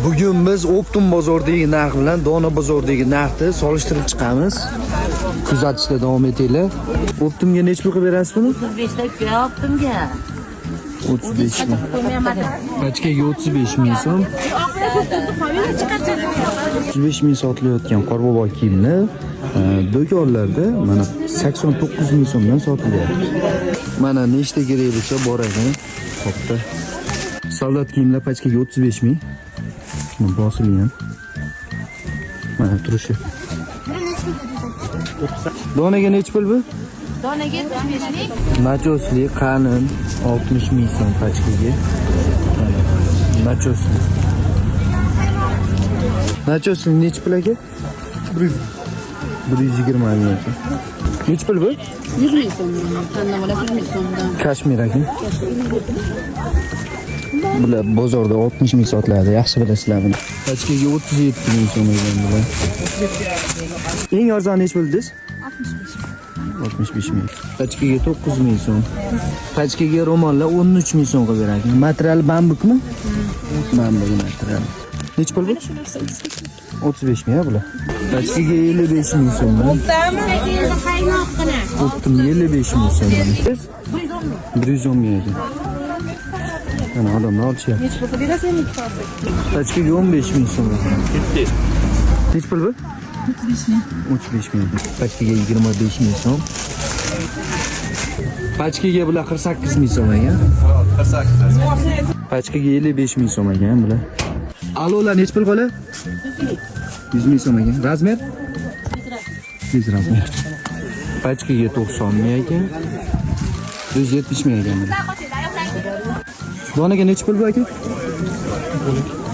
Bugun biz Optum bozoridagi narx bilan Dona bozoridagi narxni solishtirib chiqamiz. Kuzatishda davom etinglar. Optumga necha pul qilib berasiz buni? 35 ta uka Optumga. 35 ming. Pachkaga 35 ming so'm. 35 ming sotilayotgan qorbobo kiyimlar do'konlarda mana 89 ming so'mdan sotilyapti. Mana nechta kerak bo'lsa bor ekan. Topda. Soldat kiyimlar pachkaga 35 ming. Mana bosilgan. Mana turishi. Donaga necha pul bu? Donaga 35 ming. Nachosli qalin 60 ming so'm pachkaga. Mana nachosli. Nachosli necha pul aka? 120 ming aka. Necha pul bu? 100 ming so'mdan tanlab olasiz, 100 ming so'mdan. Kashmir aka. Bular bozorda 60 ming sotiladi, yaxshi bilasizlar buni. Pachkaga 37 ming so'm ekan bular. Eng arzoni necha pul dedingiz? 65 ming. Pachkaga 9 ming so'm. Pachkaga ro'mollar 13 ming so'm qilib berar ekan. Material bambukmi? Bambuk material. Necha pul bu? 35 ming bular. Pachkaga 55 ming so'm. Qaynoqqina. O'tdim 55 ming so'm. 110 ming ekan. Mana odamlar olishyapti. Necha pul berasiz endi ikki olsak? Pachkaga 15 ming so'm. Necha pul bu? 35 ming. 35 ming. Pachkaga 25 ming so'm. Pachkaga bular 48 ming so'm ekan. Pachkaga 55 ming so'm ekan bular. Alolar necha pul xola? 100 ming so'm ekan. Razmer? 100 razmer. Pachkaga 90 ming ekan. 170 ming ekan bular. Donaga necha pul bu aka?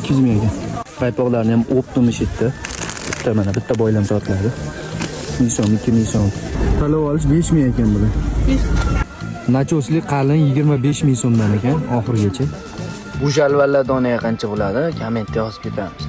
200 ming ekan. Paypoqlarni ham optum ishitdi. Bitta mana bitta boylam sotiladi. 1000 so'm, 2000 so'm. Palov olish 5 ming ekan bular. Nachosli qalin 25 ming so'mdan ekan oxirigacha. Bu shalvallar donaga qancha bo'ladi? Kommentda yozib ketamiz.